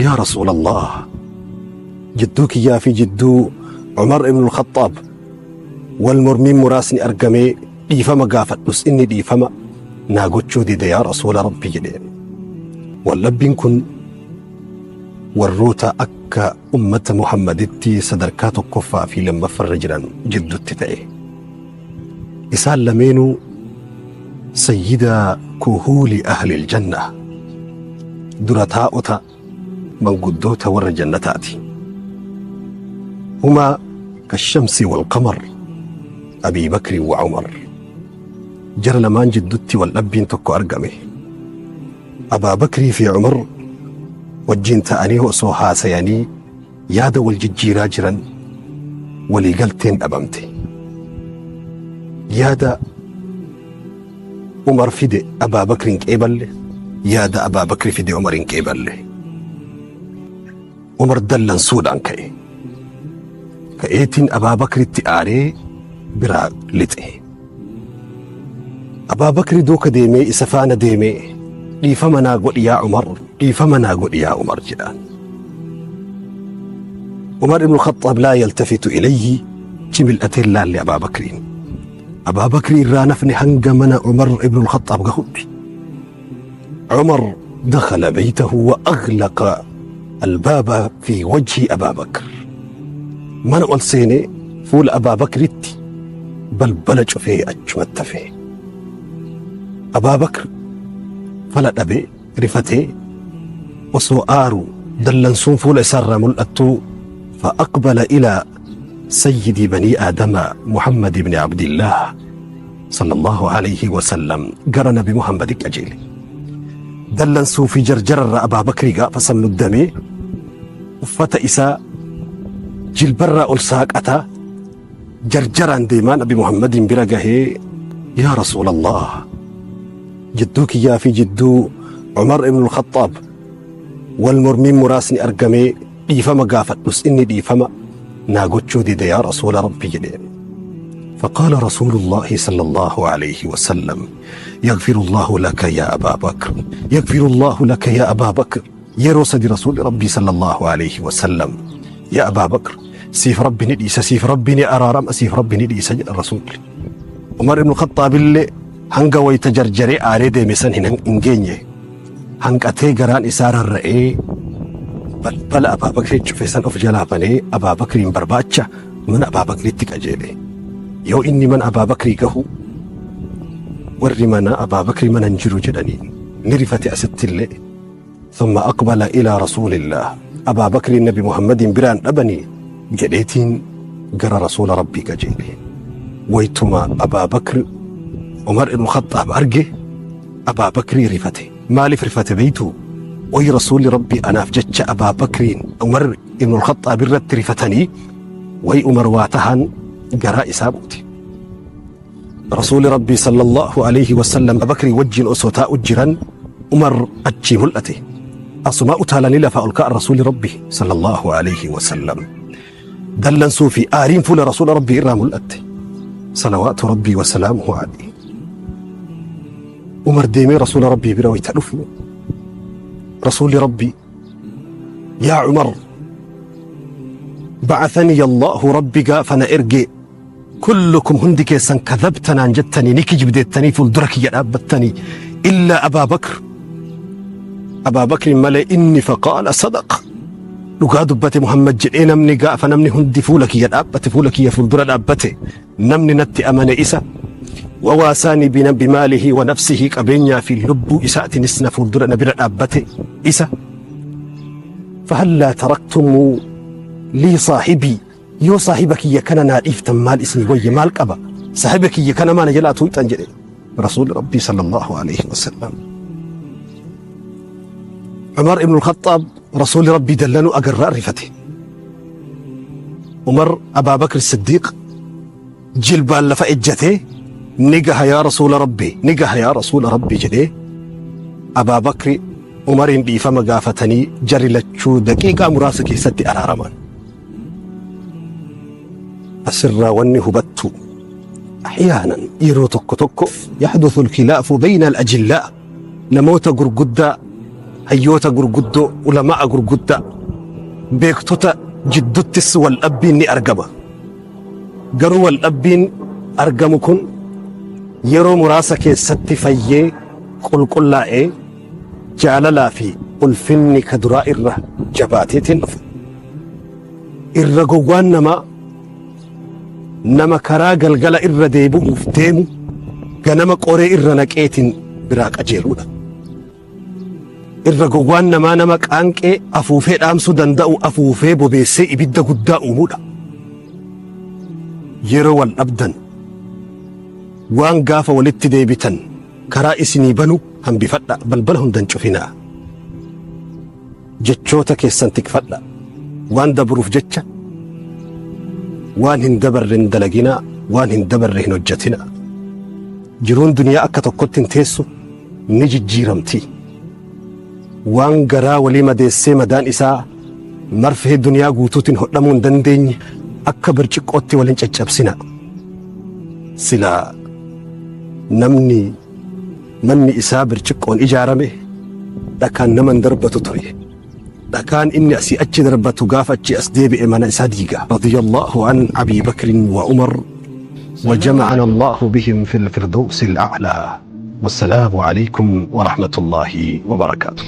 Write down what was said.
Yaa Rasuulallah, jidduu kiyyaa fi jidduu Umar ibn al-Khaxxaab wal mormiin muraasni argamee dhiifama gaafadhus inni dhiifama naa gochuu dide yaa Rasuula Rabbi jedheen. Waldhabbiin kun warroota akka ummata Muhammaditti sadarkaa tokkoffaa fi lammaffarra jiran jiddutti ta'e. Isaan lameenuu sayyida kuhuuli ahlil janna dura taa'ota manguddoota warra jannataati. Humaa kashamsi wal qamar Abii Bakri wa Umar. Jara lamaan jiddutti wal dhabbiin tokko argame. Abaa Bakrii fi Umar wajjin ta'anii osoo haasayanii yaada wal jijjiiraa jiran walii galteen dhabamte. Yaada Umar fide Abaa Bakri hin qeeballe, yaada Abaa Bakri fide Umar hin qeeballe. Umar dallansuudhaan ka'e. Ka'eetiin Abaa Bakritti aaree biraa lixe. Abaa Bakri duuka deemee isa faana deemee dhiifama naa godhi yaa Umar, dhiifama naa godhi yaa Umar jedhaan. Umar ibn Khaxxaab laa yaltafitu ilayhi achi mil'atee hin laalle Abaa Bakriin. Abaa Bakrii irraa nafni hanga mana Umar ibn Khaxxaab gahutti. Umar dakhala baytahu wa aghlaqa albaaba fi wajhi Abaa Bakr. Mana ol seenee fuula Abaa Bakritti balbala cufee achumatti hafe. Abaa Bakr fala dhabee rifatee osoo aaru dallansuun fuula isaarraa mul'attuu fa'aqbala ilaa sayyidii banii aadama Muhammad ibn Abdillaah sallallahu alayhi wa sallam gara nabi Muhammad qajeele. Dallansuu fi jarjararra Abaa Bakrii gaafa san muddamee uffata isaa jilbarraa ol saaqataa jarjaraan deemaa nabi Muhammadiin bira gahee yaa Rasuulallah jidduu kiyyaa fi jidduu Umar ibn al-Khaxxaab wal mormiin muraasni argamee dhiifama gaafadhus inni dhiifama naa gochuu dide yaa Rasuula Rabbi jedheen. فقال رسول الله صلى الله عليه وسلم يغفر الله لك يا أبا بكر يغفر الله لك يا أبا بكر yeroo sadi Rasuulli Rabbii sallallahu alaihi wasallam yaa Abaa Bakr siif Rabbi ni dhiisa siif Rabbi ni araarama siif Rabbi ni dhiisa jedha Rasuulli. Umar ibn Khaxxaab illee hanga wayita jarjaree aaree deeme san hin geenye hanqatee garaan isaa rarra'ee balbala Abaa Bakrii cufe san of jalaa banee Abaa Bakriin barbaacha mana Abaa Bakriitti qajeele. Yoo inni mana Abaa Bakrii gahu warri mana Abaa Bakrii mana hin jiru jedhaniin ni rifate asitti illee. ثم أقبل إلى رسول الله أبا بكر النبي محمد بران أبني جديتين جرى رسول ربي كجيلي ويتما أبا بكر عمر بن الخطاب أرجه أبا بكر رفته مالف رفته بيته وي رسول ربي أنا فجتش أبا بكر عمر بن الخطاب الرت رفتني وي عمر واتهن جرى إسابوتي Rasuulli Rabbii sallallahu aleyhi wasallam Abakrii wajjiin osoo taa'u jiran Umar achii mul'ate. Asumaa utaalanii lafaa ol ka'an Rasuulli Rabbii sallallahu aleyhi wasallam. Dallansuu fi aariin fuula Rasuula Rabbii irraa mul'atte. Salawaatu Rabbii wasalaamuhu aleyhi. Umar deemee Rasuula Rabbii bira wayita dhufu Rasuulli Rabbii yaa Umar ba'athanii Allahu Rabbi gaafa na erge Kullukum hundi keessan kadhabta naan jettanii ni kijibdeettanii fuuldura kiyya dhaabbattanii illaa Abaa Bakr Abaa Bakrin malee inni faqaala sadaqa dhugaa dubbate Muhammad jedhee namni gaafa namni hundi fuula kiyya dhaabbate fuula kiyya fuuldura dhaabbate namni natti amane isa wawaasaanii bina bimaalihi wa nafsihi qabeenyaa fi lubbuu isaatiinis na fuuldura na bira dhaabbate isa fahallaa taraktumuu lii saahibii Yoo saahiba kiyya kana naa dhiiftan maal isinii wayya maal qaba saahiba kiyya kana maa na jalaa tuuyxan jedhe rasuulli rabbii sallallahu alaihi wasallam. Umar ibn al-Khaxxaab rasuulli rabbii dallanuu agarraa rifate. Umar Abaa Bakr Siddiiq jilbaan lafa ejjatee ni gaha yaa rasuula rabbii ni gaha yaa rasuula rabbii jedhee Abaa Bakri Umariin dhiifama gaafatanii jarri lachuu daqiiqaa muraasa keessatti araaraman. Asirraa wanni hubattu ahyaanan yeroo tokko tokko yahduthu alkhilaafu bayna alajillaa namoota gurguddaa Hayyoota gurguddoo, ulama'a gurguddaa, beektota jidduttis wal dhabbiin ni argama. Garuu wal dhabbiin argamu kun yeroo muraasa keessatti fayyee qulqullaa'ee jaalalaa fi ulfinni ka duraa irra jabaateetiin dhufa. Irra gowwaan namaa nama karaa galgala irra deebi'uuf deemu ganama qoree irra naqeetiin biraa qajeeluudha. Irra gowwaan namaa nama qaanqee afuufee dhaamsuu danda'u afuufee bobeessee ibidda guddaa uumuudha. Yeroo wal dhabdan waan gaafa walitti deebitan karaa isinii banu hambifadha, balbala hundan cufinaa. Jechoota keessan tikfadha. Waan dabruuf jecha waan hin dabarre hin dalaginaa, waan hin dabarre hin hojjetinaa. Jiruun duniyaa akka tokkotti hin teessu, ni jijjiiramti. Waan garaa walii madeessee madaan isaa marfee duniyaa guutuutiin hodhamuu hin dandeenye akka birciqqootti waliin caccabsina. Silaa namni manni isaa birciqqoon ijaarame dhakaan nama hin darbatu ture. Dhakaan inni asii achi darbatu gaafa achi as deebi'e mana isaa diiga. رضي الله عن أبي بكر وعمر وجمعنا الله بهم في الفردوس الأعلى والسلام عليكم ورحمة الله وبركاته.